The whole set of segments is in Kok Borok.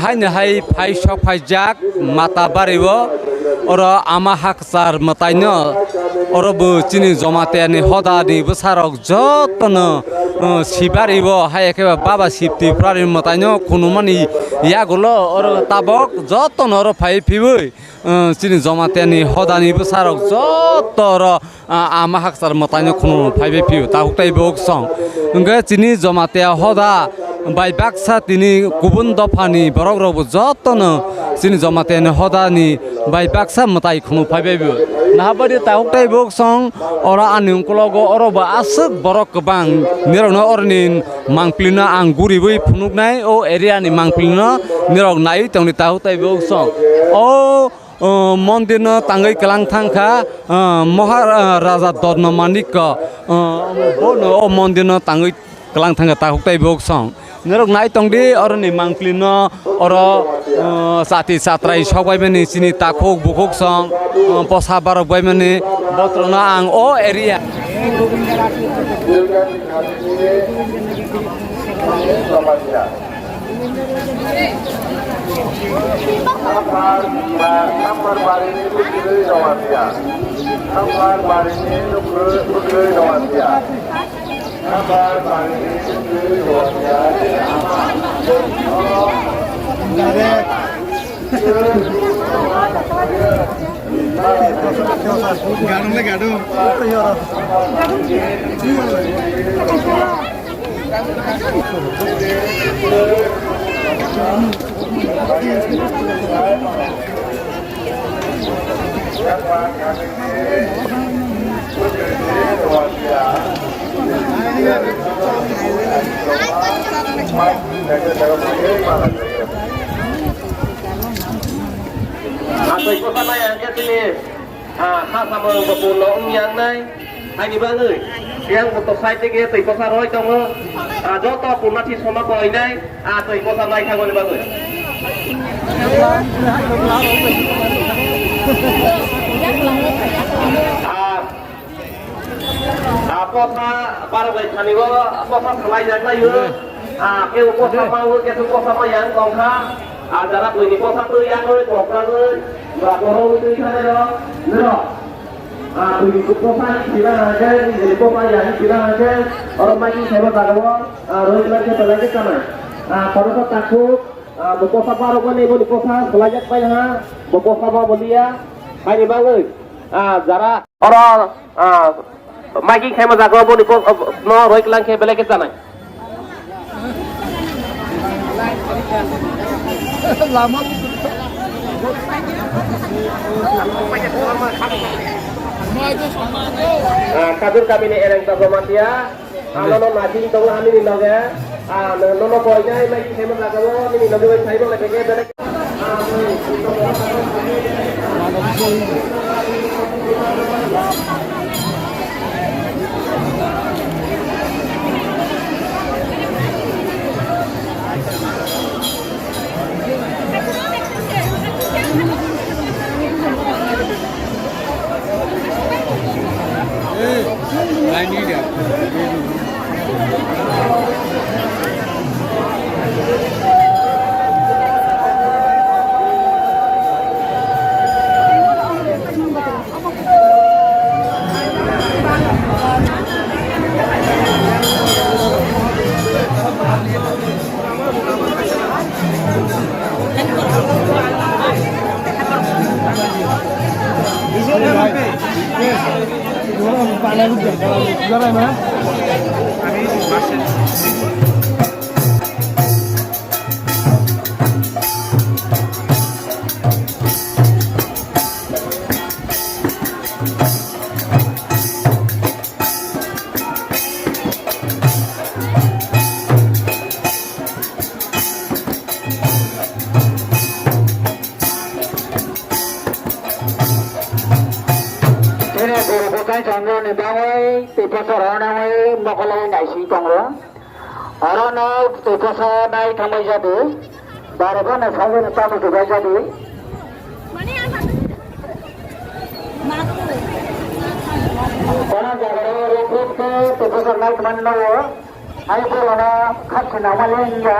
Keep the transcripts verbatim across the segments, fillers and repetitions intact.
Haino hai phai sok phaijak mata bario, oro ama hakchar mwtaino, oro bo chini Jamatia ni hoda ni bwsarok jotono, uh, sibario, hai ekhe ba Baba Shiv Tripura ni mwtaino khunumani yagulo oro tabok jotono oro phai phiwi, uh, chini Jamatia ni hoda ni bwsarok joto oro ah, ama hakchar mwtaino khunu phaibai phio, takhuk tai bok song. Hwnkhe chini Jamatia hoda bai baksa tini kubun dophani borok rokbo jotono chini Jamatia ni hoda ni bai baksa mwtai khunu phaibai bo. Nahabadi takhuk tai bok song, oro ani ungkologo oro bo aswk borok kwbang, nirokno oroni mangpilino ang guriwi phunuknai, o area ni mangpilino nirok naiwi tongdi takhuk tai bok song. O O mondirno tangwi kwlang thangkha, ah, Maharaja Dodno Manikko, ah, bono o mondirno tangwi kwlang thangkha takhuk tai bok song. Norok nai tongdi oroni mangpilino oro, ah, chati chatrai sok bai mani chini takhuk bukhuk song, ah, posa barok bai mani botrono ang o area. Sambar, sambar barini bwswrwi Jamatia. Sambar barini bwswrwi Jamatia. Sambar barini bwswrwi Jamatia. Gadung le gadung. Atwi kota nai ang khe tini. Ah, kha samung bo purno wng yang nai. Haini bagwi yang bo to side digi twi kosa roi tongo. Ah, joto purna thi soma koi nai. Ah, twi kosa nai thangmani bagwi. Ah, ah, kosa barok bai thani o kosa salai jak lai o. Ah, kebo kosa ma o, kebo kosa ma yang tong kha. Ah, jara twi ni kosa twi yang oi kok rang oi. Ba koro twi thani o. Nero. Ah, twi ni kosa ni sila hake, ni kosa yang sila hake. Oro mai ni sebo jaga o. Ah, roi lai khe pelai khe kanai. Ah, koro sa takhuk. Ah, bo kosa barok mani bo ni kosa salai jak pai ha. Bo kosa ma bo liya. Haini bagwi. Ah, jara oro, ah, miking khaima jaga boni kok, ah, no roi klang khe belai khe chanai. Lama. Ah, Khadur kamini Ereng Jamatia. Ano no naji tongo ani ni loge. Ah, no, no, no, koi nai, mai khe mo laga mo, ani ni loge bai sai mo lage ke bele. Tini guru bwkhai chondro ni bagwi twi posa rw nangwi mokol wi naising tongo. Oro no twi posa nai thangbai jadi. Bare bo no sajani tamo dubai jadi. Kono jaga rw rw phut khe twi posa nai thangmani nw o. Ai borokno khakchangma le wngya.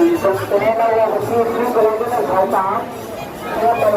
Tini nogo bo si si belai kheno khaitang. Nogo